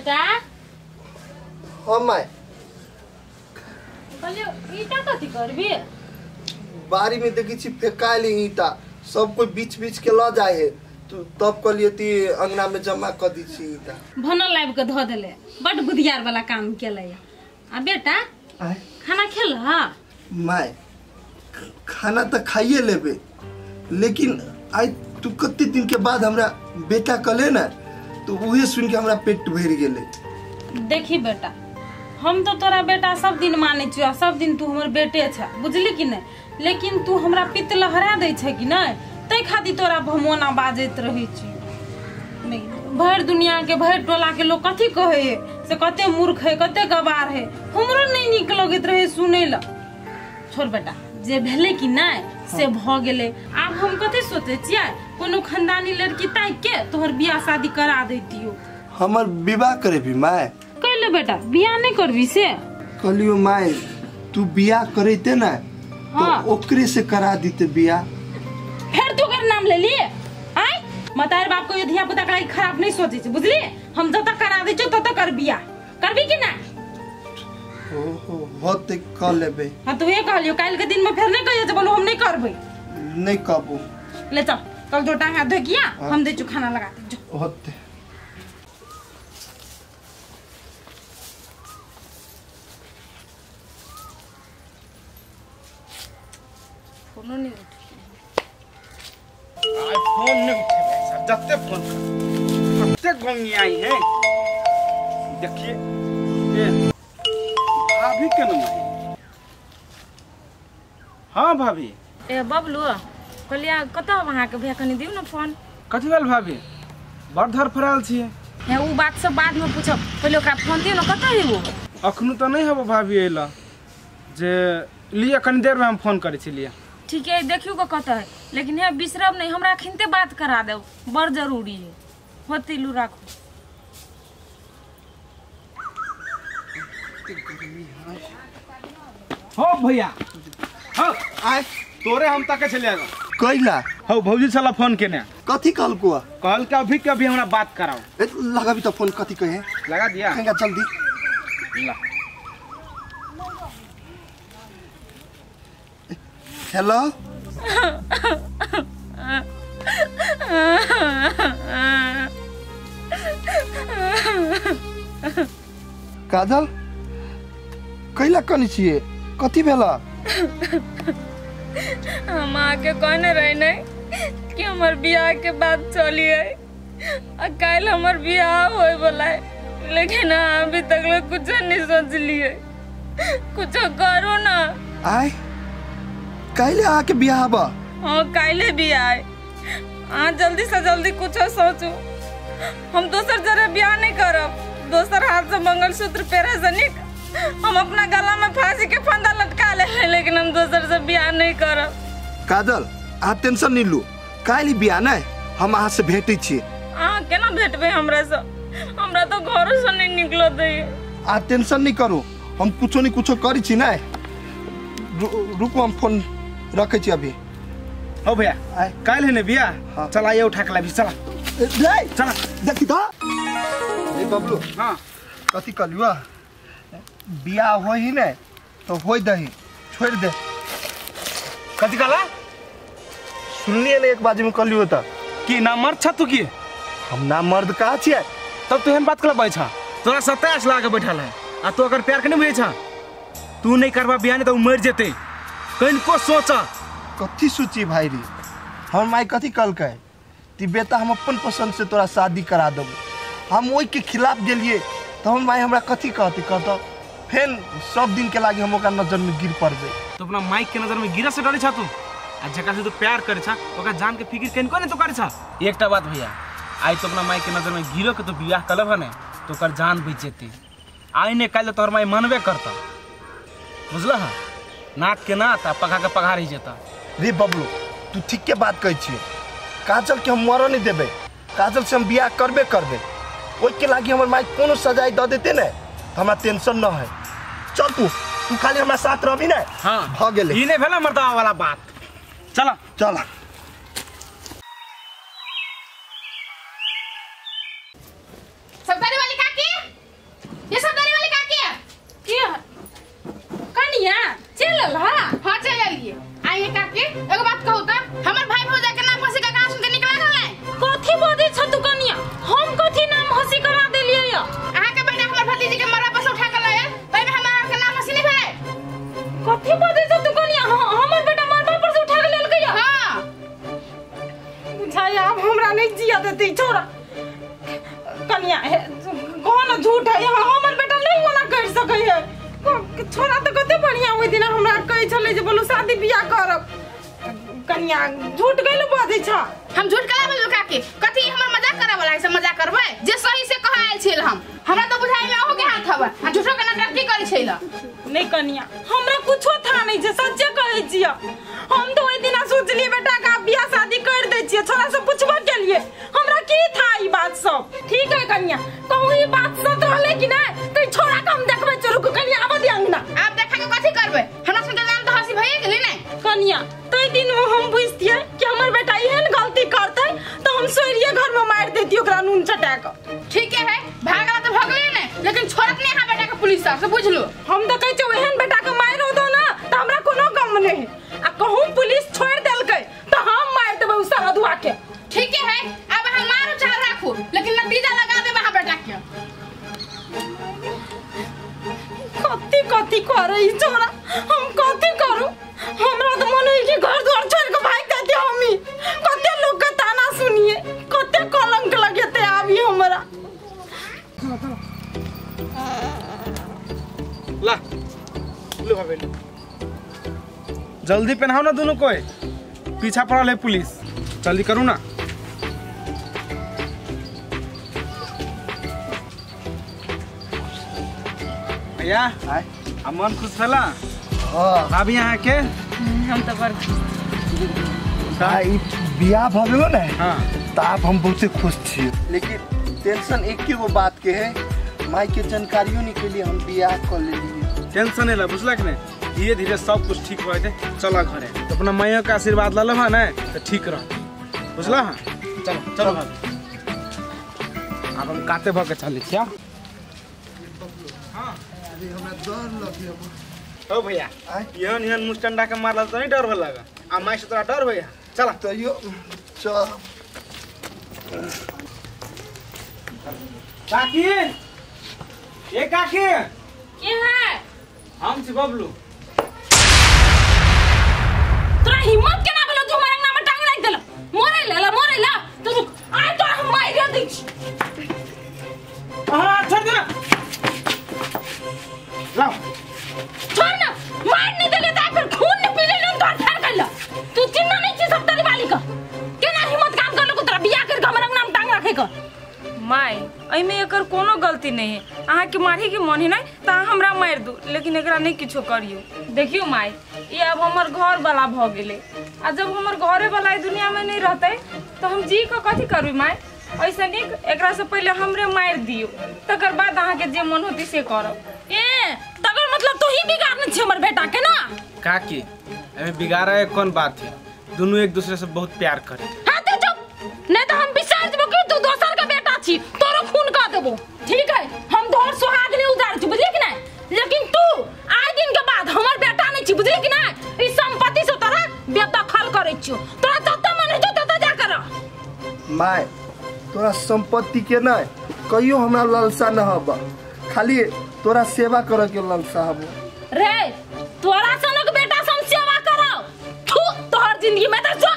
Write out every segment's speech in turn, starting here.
बेटा। हाँ my. कहलियो ईटा कथी करबी? बारी में देखी छी फेकायल ईटा, सब कोई बीच बीच के ल जाए है, तो तब कहलिए ती अंगना में जमा कर दी छी ईटा। भनल लाइब के धो देले, बड बुधियार वाला काम केले। आ बेटा खाना खेल? My खाना तो खाइए लेबे, लेकिन आई तू कते दिन के बाद हमरा बेटा कहले ना, तो उहे सुन के हमरा पेट भर गेले। देखी बेटा, हम तो तोरा बेटा सब दिन माने छियो, सब दिन तू हमर बेटे छ, बुझली कि नहीं? लेकिन तू हमरा पित्त लहरा दै छै कि नहीं, तै खातिर तोरा भमोना बाजैत रहै छी। नहीं भरि दुनिया के भरि टोला के लोग कथी कहै है से कते मूर्ख है कते गवार है, हमरो नहीं नीक लगैत रहे सुनै ल। छोड़ बेटा, जे भेलै कि नहीं से भ गेलै। आब हम कथी सोचै छियै, कोनो खानदानी लड़की ताकि के तोहर बियाह शादी करा दैतियो। हमर विवाह करेबी my? कैले बेटा बियाह नहीं करबी से? कहलियो my तू बियाह करैते ना तो ओकरे से करा दीते बियाह। फिर तू कर नाम ले लिए आय? मतार बाप को ये धिया पुता के खराब नहीं सोचे छे, बुझली? हम जब तक करा दै छौ तब तक कर बियाह करबी कि ना? ओहो बहुत कर लेबे। हां तो ये कहलियो काल के दिन में फिर नहीं कहियो जे बोलो हम नहीं करबे। नहीं कहबो। ले चल कल जो टांग हाथ धो किया हम दे छु खाना लगा दे जो। होते फोनो नहीं उठे। आई फोन नहीं उठे सब, जत्ते फोन कते गोंगी आई है। देखिए ये भाभी के नंबर है। हाँ भाभी। ए बबलू कहलिया कतऽ अहाँ के भैया कनी दिउ न फोन। कथी भेल भाभी? बड़ धर फराल छियै। हे उ बात सब बाद में पूछब, पहिले ओकरा फोन दियौ न। कतऽ है वो? अखनु तऽ नहीं हबो भाभी अइला, जे लिअ कनी देर में हम फोन करै छी। लिअ ठीक है, देखियो को कतऽ है, लेकिन हे बिसरब नहीं, हमरा अखिनते बात करा देब, बड़ जरूरी है। होते लू राखू। हो भैया हो आय तोरे हम तक चले आएगा। कैला? हो भौजी साला फोन केने। कथी कहलको? कहल के अभी के अभी हमरा बात कराओ। ए लगाबी तो फोन कथी कहे? लगा दिया कहेगा जल्दी। ला। हेलो काजल कैला कनी छियै? कथी भेला? हम आके कहने रहे नहीं कि हमर बियाह के बाद चलिए, आ काल्हि हमर बियाह होय वाला है, लेकिन अभी तक ले कुछ नहीं सोचलिए, कुछ करो ना। आय काल्हि आके बियाह बा? हाँ काल्हि बियाह है। अहाँ जल्दी से जल्दी कुछ सोचू, हम दोसर जरे बियाह नहीं करब, दोसर हाथ से मंगलसूत्र पेरे से निक हम अपना गला में फांसी के फंदा लटका ले, लेकिन हम दोसर से बियाह नहीं करब। काजल अहाँ टेंशन नहीं लू, काल्हि बियाह नहीं, हम अहाँ से भेटै छी। अहाँ केना भेटबै हमरा से? हमरा तो घरो से नहीं निकलो दै। अहाँ टेंशन नहीं करू, हम कुछो नहीं कुछो करै छी नहीं। रुकू हम फोन रखै छी अभी। हो भैया काल्हि है ने बियाह? हाँ। चल आइए उठा के लाबी, चला चला देखी तो। ए बबलू हाँ कथी कहलियो? बियाह हो ही ने तो होय दही, छोड़ दे। कथी कहला? सुनलिए ने एक बाजी में कहलियो त कि ना मर्द छ तू? की हम ना मर्द कहाँ छियै? तब तू एहन बात कला बाजै छ? तोरा 27 लाख बैठल है आ तू अगर प्यार के नहीं बुझै छ, तू नहीं करबा बियाह नहीं तो मर जेतै। कनिको सोच। कथी सोची भाई रे? हमर माई कथी कहलकै? ती बेटा हम अपन पसंद से तोरा शादी करा देबो, हम ओहि के खिलाफ गेलिए तो हमर माई हमरा कथी कहती? कहत फेन सब दिन के लागी हम ओकरा नजर में गिर पड़बै। तो अपना माई के नजर में गिरा से डरे छ तू? आ जकरा से तू प्यार करे छ ओकरा जान के फिक्र कनिको नहीं तो करे छ। एकटा बात भैया, आई तो अपना माई के नजर में गिरो के तो बियाह करब ने तो ओकर जान बच जेतै। आई ने काल्हि तोहर माई मानबे करता, बुझलह? नाक के नाथ आ पघा के पघा रहि जेता। रे बबलू तू ठीक के बात कहै छियै, काजल के हम मरऽ नहीं देबै, काजल से हम बियाह करबे करबै। ओहिके लागी हमर माई कोनो सजाय दऽ देतै ने तऽ हमरा टेंशन न है। चल तू तू खाली हमरा साथ रहबी ने। हाँ भऽ गेलै। ई नहि भेलै मर्दावा वाला बात। चल चल। सप्तारी वाली काकी, चल हा हां चल आलिए। आइए काकी एगो बात कहू त हमर भाई भौजा के नाम हंसी का कहां सुन के निकला गेलै? कथि बजै छ तू कनिया? हम कथि नाम हंसी करा देलियै या? अहाँ के बेटा हमर भतीजी के मरवा पर से उठा के लायल, तैमे हमरा के नाम हंसी नहीं भेलै? कथि बजै छ तू कनिया? हमर बेटा मरवा पर से उठा के लेलकै या? हां बुझाय आब हमरा नहीं जिया देतै छोरा। कनिया कोन झूठ है, हमर बेटा नहीं होना कर सकै है। छोरा तो कते बढ़िया ओइ दिना हमरा कहै छलै जे बोलू शादी बियाह करब। कनिया झूठ गइल बजै छ। हम झूठ कला बजबै काकी? कथि हमर मजाक करे वाला है से मजाक करबै? जे सही से कह आयल छल हम, हमरा तो बुझाइ में अहो के हाथ हवे आ झूठो के नाटक की करै छैल? नहीं कनिया हमरा कुछो था नहीं छै, सच्चे कहै छियै। हम तो ओइ दिना सोचलियै बेटा का बियाह शादी कर दै छियै, छोरा से पुछबो केलियै, हमरा की था ई बात सब। ठीक है कनिया कहू ई बात सच रहलै कि नै त छोरा के हम देखबै। चलू कनिया आब दे अंगना। आप देखा के कथि करबै? हमरा सुन के नाम त हंसी भइए गेलै नै। कनिया तै दिन हम बुझतियै कि हमर बेटा एहन गलती करतै त हम सोरिये घर में मार देती ओकरा नून चटा के। ठीक है भागला त भगले नै, लेकिन छोड़त नै हां बेटा के पुलिस साहब से बुझलो। हम त कहै छियै एहन बेटा के मारो दो ना त हमरा कोनो गम नै है, आ कहूं पुलिस छोड़ देलकै त हम मार देबै उ सरदुआ के। ठीक है अब हम मारू चाहे राखू, लेकिन नतीजा लगा देबै हां बेटा के। कथि कथि करे ई छोरा, हम कथि करू? हमरा त मन है कि घर द्वार छोड़ के भाग जाती हमी। कते लोग के ताना सुनिए, कते कलंक लगेते आबी हमरा। ला लो भाभी जल्दी पहनाओ ना दोनों को, पीछा पड़ल है पुलिस, जल्दी करू ना। भैया आ मन खुश भेला? हां भाभी यहाँ के हम तो बड़ खुश। ई बियाह भ गेलो ने। हां त आप हम बहुते खुश छी, लेकिन टेंशन एक गो बात के है, माई के जानकारियों नहीं के लिए हम बियाह कर लेलिए। टेंशन नहीं ला बुझलक ने, धीरे धीरे सब कुछ ठीक हो जाते। चला घरे तो अपना माइयों का आशीर्वाद ला लो ना तो ठीक रह बुझला। हाँ चलो चलो भाभी अब हम काते भ के चले क्या? हां अरे हमरा डर लगे। ओ भैया एहन एहन मुस्टंडा के मारला तो नहीं डर होला लगा, आ माई से तोरा डर भैया? चला तो यो चल। काकी ए काकी के है? हम छी बबलू। तोरा हिम्मत केना भेलो तू हमर अंगना में टांग राख देला? मोरे ला मोरे ला तू रुक, आइ तोरा हम मारि दै छी। हां छोड़ दे ना, लाओ छोड़ ना, मार नहीं देले त फिर खून नहीं पी लेले तोर फेर कर। तू चिन्ह नहीं छी सब तारी वाली का, केना हिम्मत काम करलो तोरा बियाह कर के हमर अंगना में टांग राखे का? माय एहिमे एकर कोनो गलती नहीं है, अहाँ के मारे के मन है नहीं त अहाँ हमरा मारि दू, लेकिन एकरा नहीं किछो करियो। देखियो माय ई अब हमर घर वाला भ गेलै, आ जब हमर घरे वाला ई दुनिया में नहीं रहतै तो हम जी के कथी करबै माय? ऐसे नीक एकरा से पहले हमरे मारि दियो, तकर बाद अहाँ के जे मन होतै से करब। ए तकर मतलब तू ही बिगाड़ने छी हमर बेटा के ना? काकी एमे बिगाड़े कोन बात है, दोनों एक दूसरे से बहुत प्यार करे। हां तू चुप, नहीं तो हम बिसर जबो कि तू दोसर के बेटा छी, तोरो खून कर देबो। ठीक है हम तोहर सुहाग नहीं उजाड़ छी बुझली कि नहीं, लेकिन तू आइ दिन के बाद हमर बेटा नहीं छी बुझली कि नहीं, इस संपत्ति से तोरा बेदखल करै छियो, तोरा जत मन है तत जा कर। My तोरा संपत्ति के नहीं कहियो हमरा लालसा न हबा, खाली तोरा सेवा करे के लालसा हबो। रे तोरा सनक बेटा से हम सेवा कराओ, थू तोहर जिंदगी में त जो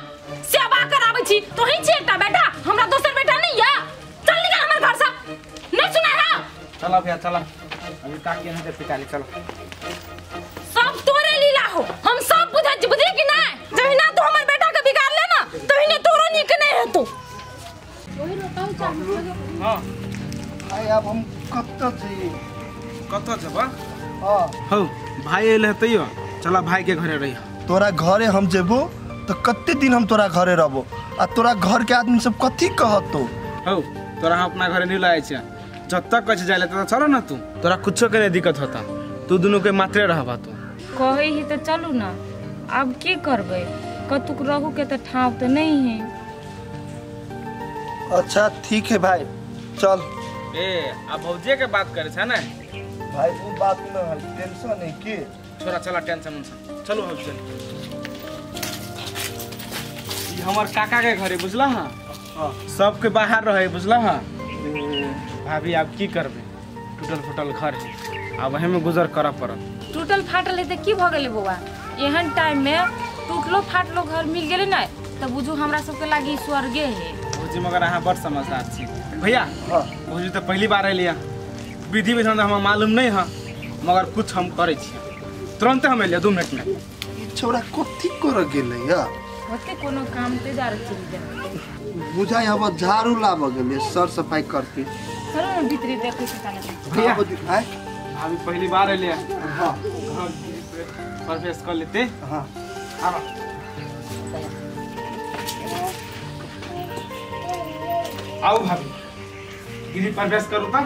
सेवा कराबै छी तो ही छी एकटा बेटा, हमरा दोसर बेटा नहीं या। चल निकल हमर घर से, नहीं सुना है। चला भैया चला, अभी काकी नहीं पिटाली चलो। सब तोरे लीला हो, हम सब बुझै छी बुझली कि नहीं, जहिना तू हमर बेटा के बिगाड़ ले ना तहिने तोरो नीक नहीं हेतो। हां भाई अब हम कत जइए? कत जबा? हां हौ भाई एले तैयो चला भाई के घरे रही। तोरा घरे हम जेबो तो कते दिन हम तोरा घरे रहबो, आ तोरा घर के आदमी सब कथी कहतो? हौ तोरा हम अपना घरे नहीं लाए छे, जब तक कछ जाले त चलो ना तू, तोरा कुछो के नहीं दिक्कत होता, तू दोनों के मात्रे रहबा। तू कहै ही त चलू ना, अब की करबै, कतुक रहू के त ठाव त नहीं है। अच्छा ठीक है भाई चल। ए आ भौजी के बात करे छ ना भाई? वो बात न है, टेंशन है के छोरा चला टेंशन उनसन चलो भाभी चल। ई हमर काका के घरे बुझला हां, सबके बाहर रहे बुझला हां। भाभी आब की करबे, टूटल फूटल घर है आब वही में गुजर करऽ पड़त। टूटल फाटल है त की भ गेलै बौआ, एहन टाइम में टूटलो फाटलो घर मिल गेलै ना त बुझू हमरा सबके लागी स्वर्गे है। भौजी मगर अहाँ बड़ समझदार छी भैया। भौजी तो पहली बार अलिया, विधि विधान हमरा मालूम नहीं है मगर कुछ हम करै छी तुरंत हम अलिया 2 मिनट में। ई छोरा कथी कर गेलै या होते कोनो काम ते जा चलि जा बुझाइ हम झाड़ू लाब गेलै सर सफाई करती। चलो ना भीतरी देखै छी ताने भैया। भाभी पहली बार अलिया, हां घर परवेश कर लेते। हां आवा आओ भाभी गिरी प्रवेश करू त।